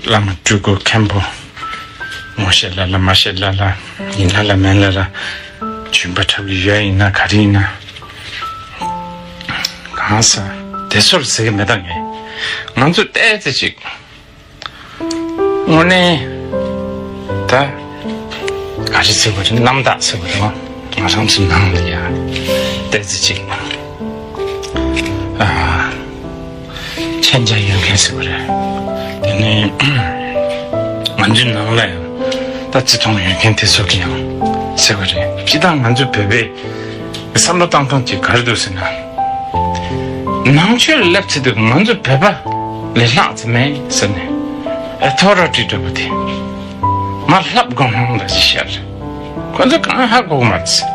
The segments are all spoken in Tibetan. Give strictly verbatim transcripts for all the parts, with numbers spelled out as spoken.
བླ་མ་སྤྲུལ་སྐུ་མཁན་པོ། ངོ་ཤེས་ལ་ལ་མ་ཤེས་ལ་ལ། ཡིན་ལ་ལ་མིན་ལ་ལ། བྱོན་པ་འཁྲབ་ཀྱི་ཡོད་ཡིན་ན་ག་རེ་ཡིན་ན། གང་ཟག་དེ་ཚོར་ཟེར་གྱི་མེད་ད་ངས། ང་ཚོ་བལྟས་ཚེ་ཅིག་དངོས་གནས་ད་ག་རེ་ཟེར་བ་རེད། རྣམ་དག་ཟེར་བ་རེད་བ། ང་རང་ཚོའི་ནང་ལ་ཡ་བལྟས་ཚེ་ཅིག་ཨ། མཁྱེན་རྒྱ་ཡོད་མཁན་ཟེར་བ་རེད། དེ་ནས་ང་ཚོའི་ནང་ལ་ཡང་ད་བརྩི་མཐོང་ཡོད་མཁན་དེ་ཚོ་གི་ཡང་ཟེར་བ་རེད། སྤྱིར་བཏང་ང་ཚོའི་བོད་པའི་བསམ་བློ་བཏང་སྟངས་ཅིག་ག་རེ་འདུག་ཟེར་ན། ནང་ཆོས་ལ་སླེབས་ཚེ་དུས་ང་ཚོ་བོད་པ་ལས་ལྷག་ཙམ་མེད་ཟེར་ནས། ཨ་ཐོ་རོ་ཏི་འདྲ་པོ་དེ་མར་ལྷབ་དགོངས་སློང་འདྲ་ཞིག་ཤར། ཁོ་ཚོ་གང་ཧ་གོ་གི་མ་རེད། ཕྱག་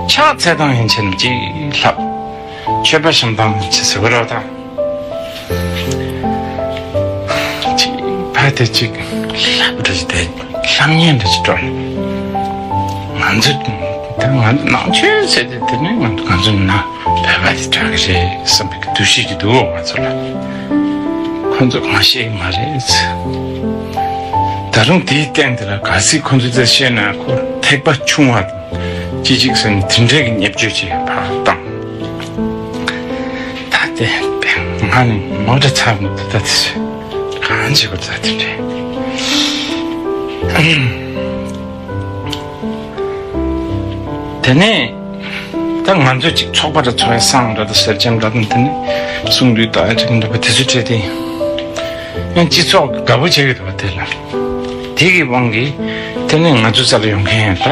འཚལ་སྟངས་ཡན་ཆད་ནས་ཅིག་ལྷབ། མཆོད་པ་བཤམས་སྟངས་ཡན་ཆད་ཟེར་བ་རེད་བ་ད། ཅིག་ཕ་དེ་ཅིག་ལྷབ་འདྲ་ཞིག་དེ་ལྷབ་ཉན་འདྲ་ཞིག་འགྲོ། ང་ཚོ་ད་ང་ཚོ་ནང་ཆོས་ཟེར་དེ་དེ་ནས་ང་ཚོ་ང་ཚོ་ན། བོད་པ་དེ་དྲག་གི་རེད་བསམ་པའི་འདུ་ཤེས་ཀྱི་འདུག་ང་ཚོ་ལ། ཁོ་ཚོ་གང་ཤེས་ཀྱི་མ་རེད། ད་རུང་དེའི་སྟེང་དེ་ལ་གལ་སྲིད་ཁོ་ཚོ་ཚོས་བཤད་ན་ཁོ་ཐེག་པ་ཆུང་བ་ཅི་ཅིག་ཟེར་ནས་དེ་འདྲའི་གི་བརྙས་བཅོས་ཅིག་ཕར་བཏང་། ད་དེ་ང་ནི་མོ་ཊ་ཚར་མི་འདུག་ད་དེ་ཚོས་གང་བྱེད་དགོས་ད་དེ་འདྲའི། དེ་ནས། ད་ང་ཚོ་ཅིག་ཚོགས་པ་འདྲ་ཚོགས་ཡ་སང་འདྲ་དང་སེར་སྐྱེམས་འདྲ་དང་དེ་ནས་གསུང་འདུས་ད་ཨ་ཁྲིམས་འདྲ་པོ་དེ་ཚོ་སྤྲད་དེ། ཡང་སྤྱི་ཚོགས་དགའ་པོ་བྱེད་ཀྱི་འདུག་པ་དེ་ལ། དེ་གི་དབང་གིས་དེ་ནས་ང་ཚོ་རྩ་ལ་ཡོང་མཁན་ཡང་ད་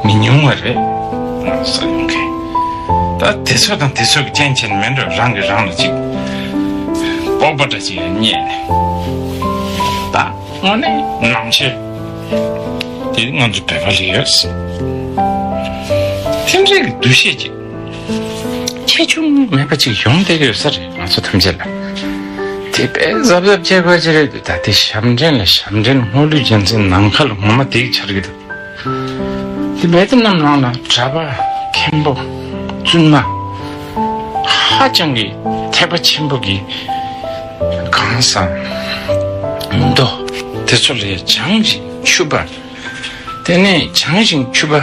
མི་ཉུང་བ་རེད། ང་ཚོ་རྩ་ལ་ཡོང་མཁན་ད་དེ་ཚོ་དང་དེ་ཚོ་གི་རྐྱེན་བྱས་ནས་མིན་འགྲོ། རང་གིས་རང་ལ་ཅིག་སྤོབས་པ་འདྲ་ཅིག་ཡང་རྙེད་ནས་ད། དངོས་གནས་ནང་ཆོས་དེ་ང་ཚོ་བོད་པ་ལ་ཡོད། དེ་འདྲའི་གི་འདུ་ཤེས་ཅིག་ཆེ་ཆུང་མེད་པ་ཅིག་ཡོང་བསྡད་ཡོད་ས་རེད། ང་ཚོ་ཐམས་ཅད་ལ་དེ་དཔེ་གཟབ་གཟབ་བྱེད་དགོས་ཅི་རེད། ད་དེ་ཞབས་འདྲེན་ལ་ཞབས་འདྲེན། སྔོན་ལུས་རྒྱལ་མཚན་ནམ་མཁའ་ལ་ངོ་མ་དེ་གི་འཆར་གི་འདུག་དེ་བེ་ཏི་ནམ་ནང་ལ་གྲྭ་པ་མཁན་པོ་བཙུན་མ་ཧ་ཅང་གི་ཐེག་པ་ཆེན་པོ་གི་གང་ཟག་མདོ་དེ་ཚོ་ལ་བྱང་ཞིང་ཆུབ་པ། དེ་ནས་བྱང་ཞིང་ཆུབ་པ་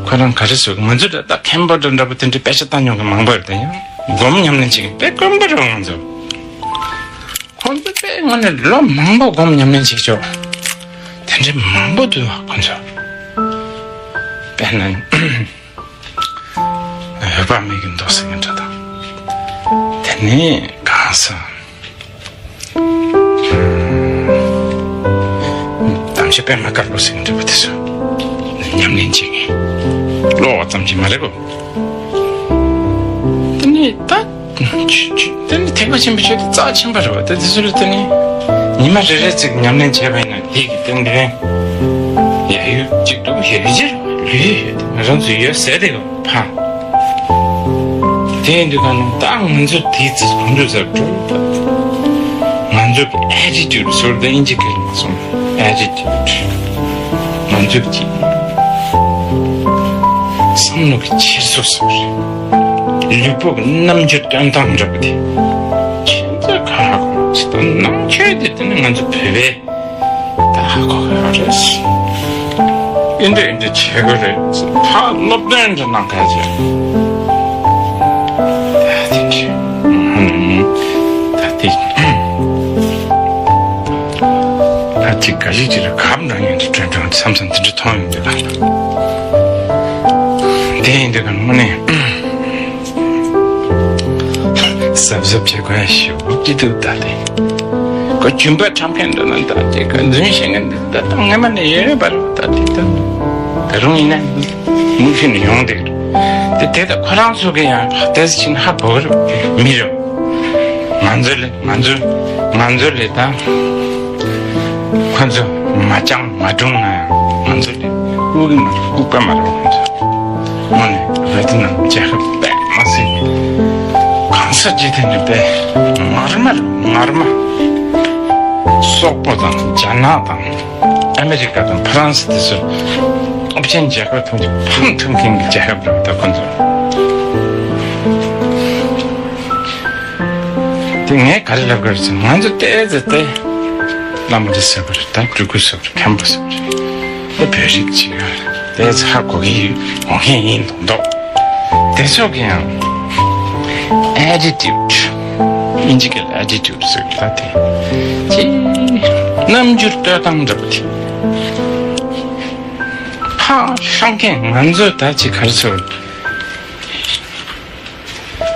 ཁོ་རང་ག་རེ་ཟེར། ང་ཚོ་ད་ལྟ་མཁན་པོ་འདྲ་འདྲ་པོ་དེ་འདྲའི་དཔེ་ཆ་ལྟ་མྱོང་མཁན་མང་པོ་ཡོད་དེ། ཡང་སྒོམ་ཉམས་ལེན་བྱེད་མཁན་དཔེ་དཀོན་པོ་རེད། ང་ཚོ་ཁོང་ཚོ་དཔེ་དངོས་གནས་ལོ་མང་པོ་སྒོམ་ཉམས་ལེན་བྱེད་ཆོག་དེ་འདྲའི་མང་པོ་འདུག་བ་ཁོང་ཚོ། དཔེར་ན། འོད་དཔག་མེད་ཀྱི་མདོ་ཟེར་མཁན་འདྲ་དང་། དེ་ནས་གང་ཟག་དམ་ཆོས་པད་མ་དཀར་པོ་ཟེར་མཁན་འདྲ་པོ་དེ་ཚོ་ཉམས་ལེན་བྱེད་མཁན་ཀློག་པ་ཙམ་གྱིས་མ་རེད་གོ། དེ་ནས་ད་དེ་ནས་ཐེག་པ་ཆེན་པོའི་ཆོས་དེ་རྩ་ཆེན་པོ་རེད་བ། ད་དེ་ཚོ་ལ་དེ་ནས་ཉི་མ་རེ་རེ་ཙམ་ཉམས་ལེན་བྱས་པ་ཡིན་ན་དེ་གི་རྟེན་འབྲེལ་ཡ་ཡོད་ཅིག་འདུག་ཡོད་ཅེར་ལུས་ཡོད། ང་རང་ཚོ་ཡོད་ཟེར་དེ་ག་ཕ། དེ་ཡིན་དུས་ག་ནང་ད་ང་ཚོ་དེའི་ཚེ་ཁོང་ཚོ་ཚར་འགྲོ། ང་ཚོ་གི་ཨེ་ཊི་ཊུཌ་ཟེར་དེ་དབྱིན་ཇི་སྐད་ནས་གསུངས། ཨེ་ཊི་ཊུཌ། ང་ཚོ་གི་བསམ་བློ་གི་འཁྱེར་སོ་ཟེར། ལུས་པོ་གི་རྣམ་འགྱུར་སྟོན་སྟངས་འདྲ་པོ་དེ། ཁྱེད་ཚོ་ག་རེ་གོ་ཅི་ལྟར་ནང་ཆོས་དེ་དེ་ནི་ང་ཚོ་བོད་པའི་ད་ཧ་གོ་གི་ཡོད་རེད། ཨིན་འདྲ་ཨིན་འདྲ་བྱེད་དགོས་རེད། ཕར་སློབ་སྟོན་འདྲ་གནང་ག་ཅེ། ད་དེ་འདྲ། ད་དེ། ད་ཅིག་ག་ཞིག་ཅིག་ལ་གབ་འདྲ་ཡིན་འདྲ་འདྲ་འདྲ་བསམ་བསམ་དེ་འདྲ་མཐོང་ཡོང་དུས་ལ། དེ་ཡིན་དུས་ག་དངོས་གནས། གཟབ་གཟབ་བྱེད་དགོས་ཞེ་པོ་ཅིག་འདུག་ད་དེ། ཁོ་རྒྱུན་པ་འཁྲབ་མཁན་འདྲ་ན་ད་དེ་ཁོ་རྫུན་བཤད་མཁན་འདི་ད་ད་སྔ་མ་ནས་ཡོད་པ་རེད། ད་དེ་ད་ད་རུང་ཡིན་ན་མུ་མཐུད་ནས་ཡོང་བསྡད་ཀྱི་རེད། དེ་དེ་ད་ཁོ་རང་ཚོ་གི་ཡང་ཏོག་ཙམ་ཧ་གོ་གི་རེད། མི་རེད། ང་ཚོ་ལས་ང་ཚོ་ང་ཚོ་ལས་ད། ཁོ་ཚོ་མ་སྤྱང་མ་སྒྲུང་ན་ཡང་ང་ཚོ་ལས་ལྐུགས་ཀྱི་མ་རེད། ལྐུགས་པ་མ་རེད། ཁོ་ཚོ་དངོས་གནས་བོད་དེ་ནང་རྒྱལ་ཁབ་དཔེ་མ་སྲིད་གང་ས་ཅི་ཐད་ནས་དཔེ་ངར་མ་རེད། ངར་མ། སོག་པོ་དང་རྒྱ་ནག་དང་ཨ་མེ་རི་ཀ་དང་ཕ་རན་སི་དེ་ཚོ་སྟོབས་ཆེན་རྒྱལ་ཁབ་ཐམས་ཅད་ཕམ་ཐུབ་མཁན་གྱི་རྒྱལ་ཁབ་རེད། ད་ཁོ་ཚོ། དེ་ ངས་ག་རེ་ལབ་དགོས་རེད་ཟེར་ན། ང་ཚོ་ཏོག་ཙམ་ཏོག་ཙམ་བླ་མ་འདྲ་ཟེར་བ་རེད། ད་སྤྲུལ་སྐུ་ཟེར་བ་རེད། མཁན་པོ་ཟེར་བ་རེད། ད་བོད་རིགས་ཅིག་ཡོད་རེད། ཏོག་ཙམ་ཧ་གོ་གི་ཡོད། གོ་མཁན་ཡིན་མདོག་མདོག་དེ་ཚོ་གི་ཡང་ཨེ་ཊི་ཊུཌ། དབྱིན་ཇི་སྐད་ལ་ཨེ་ཊི་ཊུཌ་ཟེར་གི། ད་དེ་ཅི་རྣམ་འགྱུར་སྟོན་སྟངས་འདྲ་པོ་དེ། ཧ་ཤང་མཁན་ང་ཚོ་ད་ཅི་ག་རེ་ཟེར།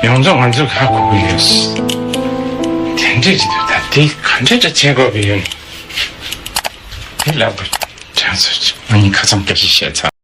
ཡོངས་རྫོགས་ང་ཚོས་ཧ་གོ་གི་ཡོད། དེ་འདྲས་ཅིག་འདུག་ད་དེ་ག་འདྲས་འདྲ་བྱེད་དགོས་ཀྱི་ཡོད། དེ་ལབ་དགོས། དྲན་སོང་། ང་གཉིས་ཁ་ཙམ་སྐད་ཆ་བཤད་ཚར།